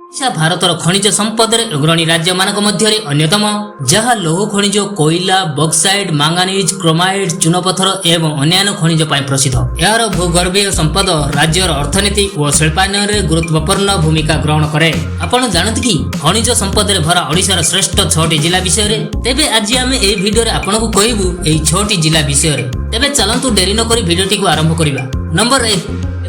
ଓଡ଼ିଶା ଭାରତର ଖଣିଜ ସମ୍ପଦରେ ଅଗ୍ରଣୀ ରାଜ୍ୟମାନଙ୍କ ମଧ୍ୟରେ ଅନ୍ୟତମ, ଯାହା ଲୌହ ଖଣିଜ, କୋଇଲା, ବକ୍ସାଇଟ୍, ମାଙ୍ଗାନିଜ, କ୍ରୋମାଇଟ୍, ଚୂନପଥର ଏବଂ ଅନ୍ୟାନ୍ୟ ଖଣିଜ ପାଇଁ ପ୍ରସିଦ୍ଧ। ଏହାର ଭୂଗର୍ଭୀୟ ସମ୍ପଦ ରାଜ୍ୟର ଅର୍ଥନୀତି ଓ ଶିଳ୍ପାୟନରେ ଗୁରୁତ୍ୱପୂର୍ଣ୍ଣ ଭୂମିକା ଗ୍ରହଣ କରେ। ଆପଣ ଜାଣନ୍ତି କି ଖଣିଜ ସମ୍ପଦରେ ଭରା ଓଡ଼ିଶାର ଶ୍ରେଷ୍ଠ ଛଅଟି ଜିଲ୍ଲା ବିଷୟରେ? ତେବେ ଆଜି ଆମେ ଏହି ଭିଡିଓରେ ଆପଣଙ୍କୁ କହିବୁ ଏହି ଛଅଟି ଜିଲ୍ଲା ବିଷୟରେ। ତେବେ ଚାଲନ୍ତୁ, ଡେରି ନକରି ଭିଡିଓଟିକୁ ଆରମ୍ଭ କରିବା। ନମ୍ବର 1,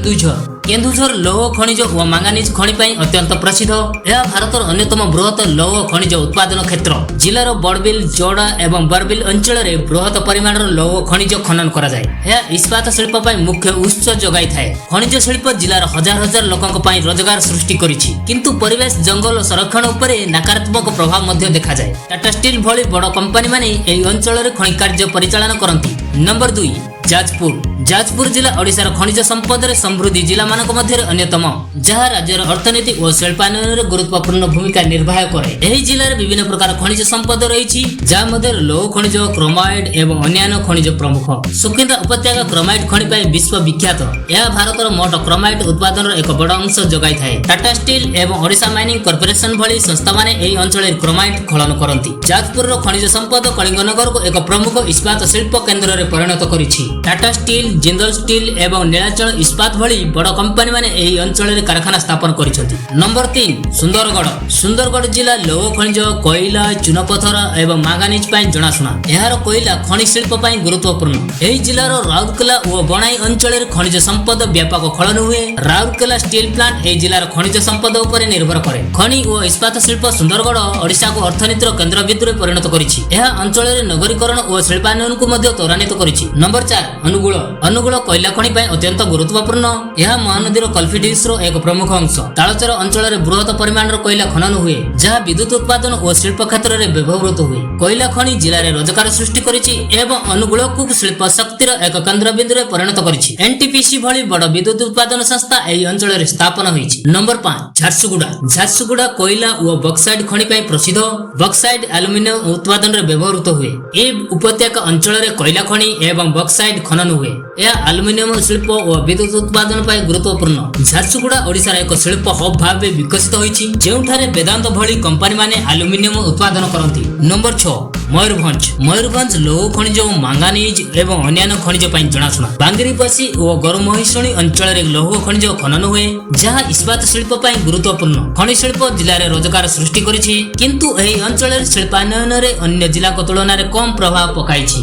କେନ୍ଦୁଝର। କେନ୍ଦୁଝର ଲୌହ ଖଣିଜ ଓ ମାଙ୍ଗାନିଜ ଖଣି ପାଇଁ ଅତ୍ୟନ୍ତ ପ୍ରସିଦ୍ଧ। ଏହା ଭାରତର ଅନ୍ୟତମ ବୃହତ ଲୌହ ଖଣିଜ ଉତ୍ପାଦନ କ୍ଷେତ୍ର। ଜିଲ୍ଲାର ବଡ଼ବିଲ, ଯୋଡ଼ା ଏବଂ ବରବିଲ ଅଞ୍ଚଳରେ ବୃହତ ପରିମାଣର ଲୌହ ଖଣିଜ ଖନନ କରାଯାଏ। ଏହା ଇସ୍ପାତ ଶିଳ୍ପ ପାଇଁ ମୁଖ୍ୟ ଉତ୍ସ ଯୋଗାଇଥାଏ। ଖଣିଜ ଶିଳ୍ପ ଜିଲ୍ଲାର ହଜାର ହଜାର ଲୋକଙ୍କ ପାଇଁ ରୋଜଗାର ସୃଷ୍ଟି କରିଛି, କିନ୍ତୁ ପରିବେଶ, ଜଙ୍ଗଲ ସଂରକ୍ଷଣ ଉପରେ ନକାରାତ୍ମକ ପ୍ରଭାବ ମଧ୍ୟ ଦେଖାଯାଏ। ଟାଟା ଷ୍ଟିଲ୍ ଭଳି ବଡ଼ କମ୍ପାନୀମାନେ ଏହି ଅଞ୍ଚଳରେ ଖଣି କାର୍ଯ୍ୟ ପରିଚାଳନା କରନ୍ତି। ନମ୍ବର 2, ଯାଜପୁର। ଯାଜପୁର ଜିଲ୍ଲା ଓଡ଼ିଶାର ଖଣିଜ ସମ୍ପଦରେ ସମୃଦ୍ଧି ଜିଲ୍ଲାମାନଙ୍କ ମଧ୍ୟରେ ଅନ୍ୟତମ, ଯାହା ରାଜ୍ୟର ଅର୍ଥନୀତି ଓ ଶିଳ୍ପାୟନରେ ଗୁରୁତ୍ୱପୂର୍ଣ୍ଣ ଭୂମିକା ନିର୍ବାହ କରେ। ଏହି ଜିଲ୍ଲାରେ ବିଭିନ୍ନ ପ୍ରକାର ଖଣିଜ ସମ୍ପଦ ରହିଛି, ଯାହା ମଧ୍ୟରେ ଲୌହ ଖଣିଜ, କ୍ରୋମାଇଡ୍ ଏବଂ ଅନ୍ୟାନ୍ୟ ଖଣିଜ ପ୍ରମୁଖ। ସୁକିନ୍ଦା ଉପତ୍ୟକା କ୍ରୋମାଇଡ୍ ଖଣି ପାଇଁ ବିଶ୍ୱ ବିଖ୍ୟାତ। ଏହା ଭାରତର ମୋଟ କ୍ରୋମାଇଡ୍ ଉତ୍ପାଦନର ଏକ ବଡ଼ ଅଂଶ ଯୋଗାଇଥାଏ। ଟାଟା ଷ୍ଟିଲ୍ ଏବଂ ଓଡ଼ିଶା ମାଇନିଂ କର୍ପୋରେସନ ଭଳି ସଂସ୍ଥାମାନେ ଏହି ଅଞ୍ଚଳରେ କ୍ରୋମାଇଡ୍ ଖନନ କରନ୍ତି। ଯାଜପୁରର ଖଣିଜ ସମ୍ପଦ କଳିଙ୍ଗନଗରକୁ ଏକ ପ୍ରମୁଖ ଇସ୍ପାତ ଶିଳ୍ପ କେନ୍ଦ୍ରରେ ପରିଣତ କରିଛି। ଟାଟା ଷ୍ଟିଲ୍, ଜିନ୍ଦଲ ଷ୍ଟିଲ୍ ଏବଂ ନୀଳାଚଳ ଇସ୍ପାତ ଭଳି ବଡ଼ କମ୍ପାନୀମାନେ ଏହି ଅଞ୍ଚଳରେ କାରଖାନା ସ୍ଥାପନ କରିଛନ୍ତି। ନମ୍ବର 3, ସୁନ୍ଦରଗଡ଼। ସୁନ୍ଦରଗଡ଼ ଜିଲ୍ଲା ଲୌହ ଖଣିଜ, କୋଇଲା, ଚୂନପଥର ଏବଂ ମାଙ୍ଗାନିଜ ପାଇଁ ଜଣାଶୁଣା। ଏହାର କୋଇଲା ଖଣି ଶିଳ୍ପ ପାଇଁ ଗୁରୁତ୍ୱପୂର୍ଣ୍ଣ। ଏହି ଜିଲ୍ଲାର ରାଉରକେଲା ଓ ବଣାଇ ଅଞ୍ଚଳରେ ଖଣିଜ ସମ୍ପଦ ବ୍ୟାପକ ଖନନ ହୁଏ। ରାଉରକେଲା ଷ୍ଟିଲ୍ ପ୍ଲାଣ୍ଟ ଏହି ଜିଲ୍ଲାର ଖଣିଜ ସମ୍ପଦ ଉପରେ ନିର୍ଭର କରେ। ଖଣି ଓ ଇସ୍ପାତ ଶିଳ୍ପ ସୁନ୍ଦରଗଡ଼ ଓଡ଼ିଶାକୁ ଅର୍ଥନୀତିର କେନ୍ଦ୍ରବିନ୍ଦୁରେ ପରିଣତ କରିଛି। ଏହା ଅଞ୍ଚଳରେ ନଗରୀକରଣ ଓ ଶିଳ୍ପାୟନକୁ ମଧ୍ୟ ତ୍ୱରାନ୍ୱିତ କରିଛି। ନମ୍ବର 4, ଅନୁଗୁଳ। ଅନୁଗୁଳ କୋଇଲା ଖଣି ପାଇଁ ଅତ୍ୟନ୍ତ ଗୁରୁତ୍ୱପୂର୍ଣ୍ଣ। ଏହା ମହାନଦୀର କୋଲଫିଲ୍ଡସର ଏକ ପ୍ରମୁଖ ଅଂଶ। ତାଳଚେର ଅଞ୍ଚଳରେ ବୃହତ ପରିମାଣର କୋଇଲା ଖନନ ହୁଏ, ଯାହା ବିଦ୍ୟୁତ ଉତ୍ପାଦନ ଓ ଶିଳ୍ପ କ୍ଷେତ୍ରରେ ବ୍ୟବହୃତ ହୁଏ। କୋଇଲା ଖଣି ଜିଲ୍ଲାରେ ରୋଜଗାର ସୃଷ୍ଟି କରିଛି ଏବଂ ଅନୁଗୁଳକୁ ଶିଳ୍ପ ଶକ୍ତିର ଏକ କେନ୍ଦ୍ରବିନ୍ଦୁରେ ପରିଣତ କରିଛି। ଏନଟିପିସି ଭଳି ବଡ଼ ବିଦ୍ୟୁତ ଉତ୍ପାଦନ ସଂସ୍ଥା ଏହି ଅଞ୍ଚଳରେ ସ୍ଥାପନ ହୋଇଛି। ନମ୍ବର 5, ଝାରସୁଗୁଡ଼ା। ଝାରସୁଗୁଡ଼ା କୋଇଲା ଓ ବକ୍ସାଇଟ୍ ଖଣି ପାଇଁ ପ୍ରସିଦ୍ଧ। ବକ୍ସାଇଟ୍ ଆଲୁମିନିୟମ ଉତ୍ପାଦନରେ ବ୍ୟବହୃତ ହୁଏ। ଏହି ଉପତ୍ୟକା ଅଞ୍ଚଳରେ କୋଇଲା ଖଣି ଏବଂ ବକ୍ସାଇଟ୍ ଖନନ ହୁଏ। ଏହା ଆଲୁମିନିୟମ ଶିଳ୍ପ ଓ ବିଦ୍ୟୁତ ଉତ୍ପାଦନ ପାଇଁ ଗୁରୁତ୍ୱପୂର୍ଣ୍ଣ। ଝାରସୁଗୁଡ଼ା ଓଡ଼ିଶାର ଏକ ଶିଳ୍ପ ହବ୍ ଭାବେ ବିକଶିତ ହୋଇଛି, ଯେଉଁଠାରେ ବେଦାନ୍ତ ଭଳି କମ୍ପାନୀମାନେ ଆଲୁମିନିୟମ ଉତ୍ପାଦନ କରନ୍ତି। ନମ୍ବର 6, ମୟୂରଭଞ୍ଜ। ମୟୂରଭଞ୍ଜ ଲୌହ ଖଣିଜ, ମାଙ୍ଗାନିଜ ଏବଂ ଅନ୍ୟାନ୍ୟ ଖଣିଜ ପାଇଁ ଜଣାଶୁଣା। ବାଙ୍ଗିରିପୋଷି ଓ ଗରୁମହିଷୁଣୀ ଅଞ୍ଚଳରେ ଲୌହ ଖଣିଜ ଖନନ ହୁଏ, ଯାହା ଇସ୍ପାତ ଶିଳ୍ପ ପାଇଁ ଗୁରୁତ୍ୱପୂର୍ଣ୍ଣ। ଖଣି ଶିଳ୍ପ ଜିଲ୍ଲାରେ ରୋଜଗାର ସୃଷ୍ଟି କରିଛି, କିନ୍ତୁ ଏହି ଅଞ୍ଚଳରେ ଶିଳ୍ପାୟନରେ ଅନ୍ୟ ଜିଲ୍ଲାଙ୍କ ତୁଳନାରେ କମ୍ ପ୍ରଭାବ ପକାଇଛି।